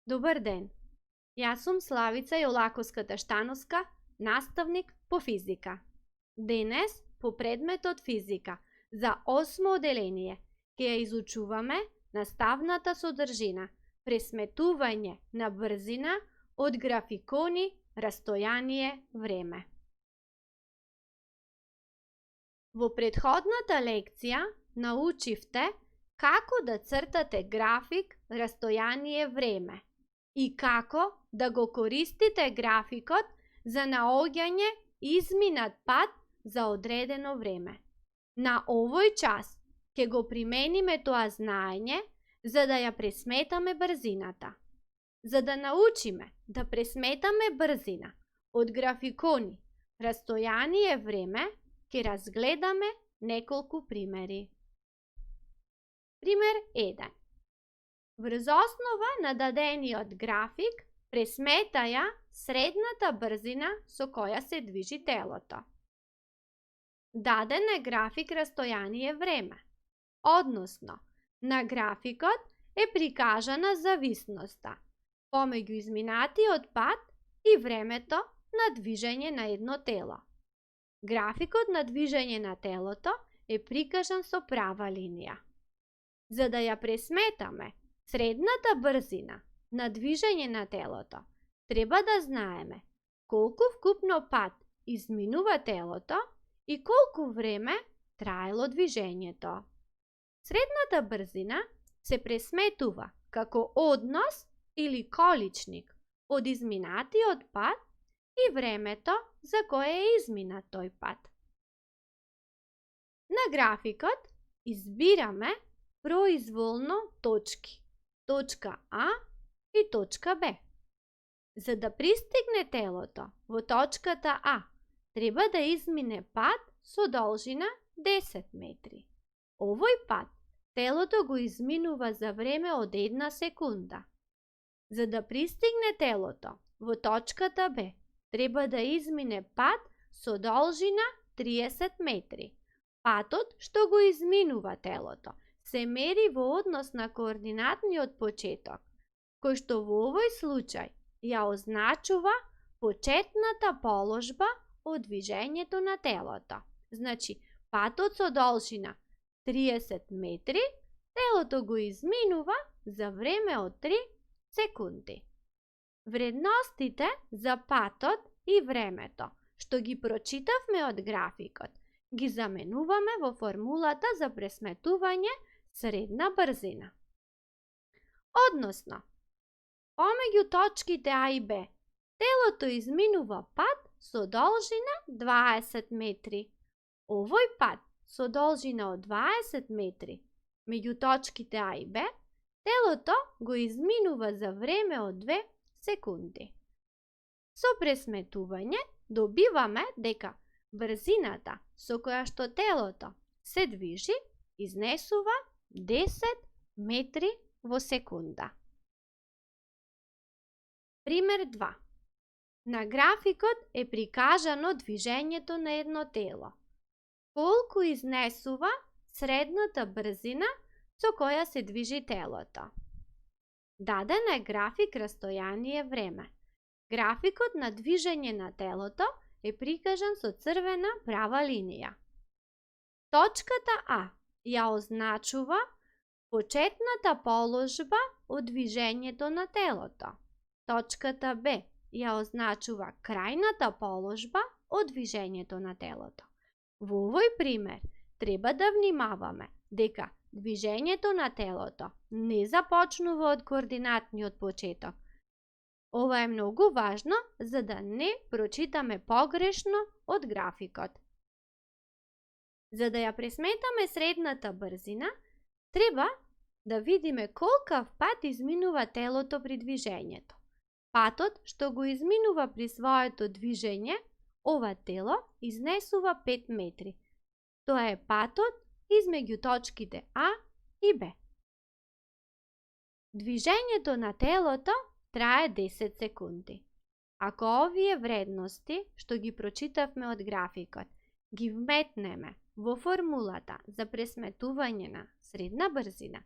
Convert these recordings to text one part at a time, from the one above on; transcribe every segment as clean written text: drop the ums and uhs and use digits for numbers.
Добар ден! Јас сум Славица Јолаковска-Таштановска, наставник по физика. Денес, по предметот физика, за 8 оделение, ќе ја изучуваме наставната содржина, пресметување на брзина од графикони, растојание, време. Во претходната лекција научивте како да цртате график, растојание, време и како да го користите графикот за наоѓање изминат пат за одредено време. На овој час ќе го примениме тоа знаење за да ја пресметаме брзината. За да научиме да пресметаме брзина од графикони, растојание, време, ќе разгледаме неколку примери. Пример 1. Врз основа на дадениот график пресметаја средната брзина со која се движи телото. Даден е график растојание време, односно на графикот е прикажана зависноста помеѓу изминатиот пат и времето на движење на едно тело. Графикот на движење на телото е прикажан со права линија. За да ја пресметаме средната брзина на движење на телото, треба да знаеме колку вкупно пат изминува телото и колку време траело движењето. Средната брзина се пресметува како однос или количник од изминатиот пат и времето за кое е изминат тој пат. На графикот избираме произволно точки, точка А и точка Б. За да пристигне телото во точката А, треба да измине пат со должина 10 метри. Овој пат телото го изминува за време од 1 секунда. За да пристигне телото во точката Б, треба да измине пат со должина 30 метри. Патот што го изминува телото се мери во однос на координатниот почеток, кој што во овој случај ја означува почетната положба од движењето на телото. Значи, патот со должина 30 метри, телото го изминува за време од 3 секунди. Вредностите за патот и времето, што ги прочитавме од графикот, ги заменуваме во формулата за пресметување средна брзина. Односно, помеѓу точките А и Б, телото изминува пат со должина 20 метри. Овој пат со должина од 20 метри меѓу точките А и Б, телото го изминува за време од 2 секунди. Со пресметување добиваме дека брзината со која што телото се движи изнесува 10 метри во секунда. Пример 2. На графикот е прикажано движењето на едно тело. Колку изнесува средната брзина со која се движи телото? Даден е график растојание време. Графикот на движење на телото е прикажан со црвена права линија. Точката А ја означува почетната положба од движењето на телото. Точката Б ја означува крајната положба од движењето на телото. Во овој пример треба да внимаваме дека движењето на телото не започнува од координатниот почеток. Ова е многу важно за да не прочитаме погрешно од графикот. За да ја пресметаме средната брзина, треба да видиме колкав пат изминува телото при движењето. Патот што го изминува при своето движење, ова тело изнесува 5 метри. Тоа е патот измеѓу точките А и Б. Движењето на телото трае 10 секунди. Ако овие вредности што ги прочитавме од графикот ги вметнеме во формулата за пресметување на средна брзина,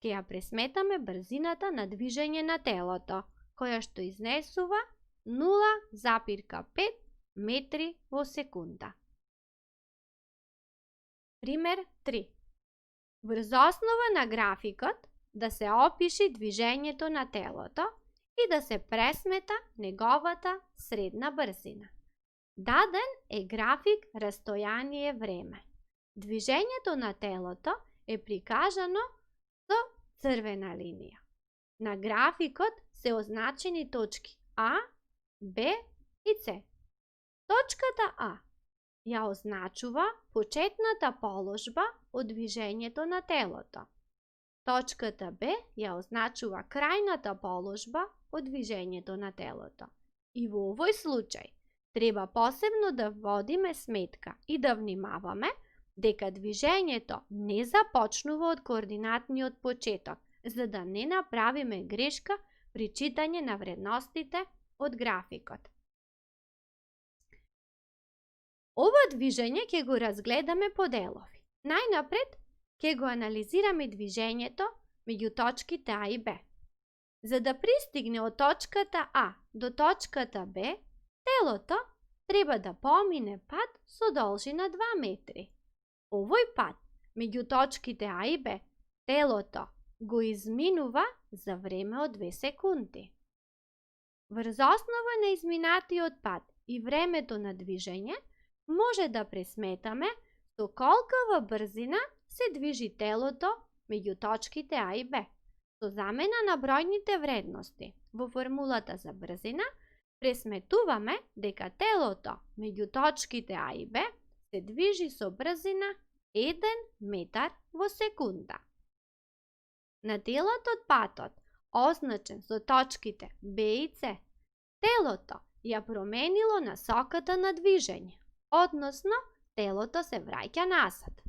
ќе ја пресметаме брзината на движење на телото, која што изнесува 0,5 метри во секунда. Пример 3. Врз основа на графикот да се опиши движењето на телото и да се пресмета неговата средна брзина. Даден е график растојание време. Движењето на телото е прикажано со црвена линија. На графикот се означени точки А, Б и С. Точката А ја означува почетната положба од движењето на телото. Точката Б ја означува крајната положба од движењето на телото. И во овој случај треба посебно да водиме сметка и да внимаваме дека движењето не започнува од координатниот почеток, за да не направиме грешка при читање на вредностите од графикот. Ова движење ќе го разгледаме по делови. Најнапред ќе го анализираме движењето меѓу точките А и Б. За да пристигне од точката А до точката Б, телото треба да помине пат со должина 2 метри. Овој пат меѓу точките А и Б, телото го изминува за време од 2 секунди. Врз основа на изминатиот пат и времето на движење, може да пресметаме со колкава брзина се движи телото меѓу точките А и Б. Со замена на бројните вредности во формулата за брзина, пресметуваме дека телото меѓу точките А и Б се движи со брзина 1 метар во секунда. На делот од патот, означен со точките Б и С, телото ја променило насоката на движење, односно телото се враќа назад.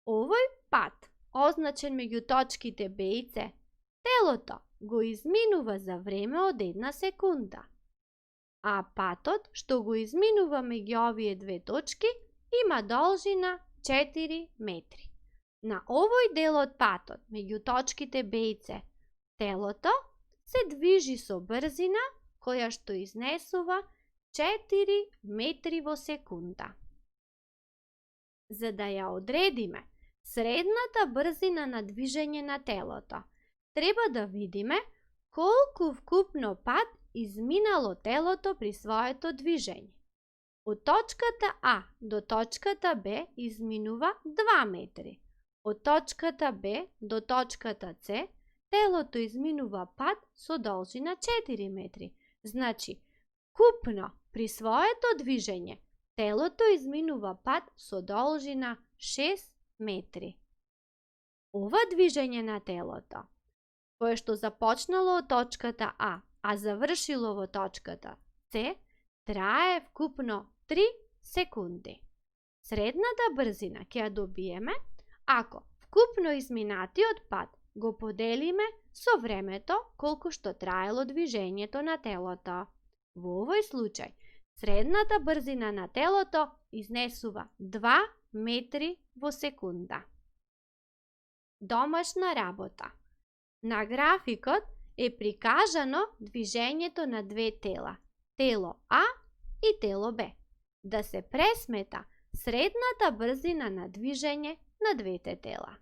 Овој пат, означен меѓу точките Б и С, телото го изминува за време од 1 секунда. А патот што го изминува меѓу овие две точки има должина 4 метри. На овој дел од патот меѓу точките Б и С, телото се движи со брзина која што изнесува 4 метри во секунда. За да ја одредиме средната брзина на движење на телото, треба да видиме колку вкупно пат изминало телото при своето движење. Од точката А до точката Б изминува 2 метри. Од точката Б до точката С, телото изминува пат со должина 4 метри. Значи, купно при своето движење, телото изминува пат со должина 6 метри. Ова движење на телото, кое што започнало од точката А завршило во точката С, трае вкупно 3 секунди. Средната брзина ќе ја добиеме ако вкупно изминатиот пат го поделиме со времето колку што траело движењето на телото. Во овој случај, средната брзина на телото изнесува 2 метри во секунда. Домашна работа. На графикот е прикажано движењето на две тела, тело А и тело Б. Да се пресмета средната брзина на движење на двете тела.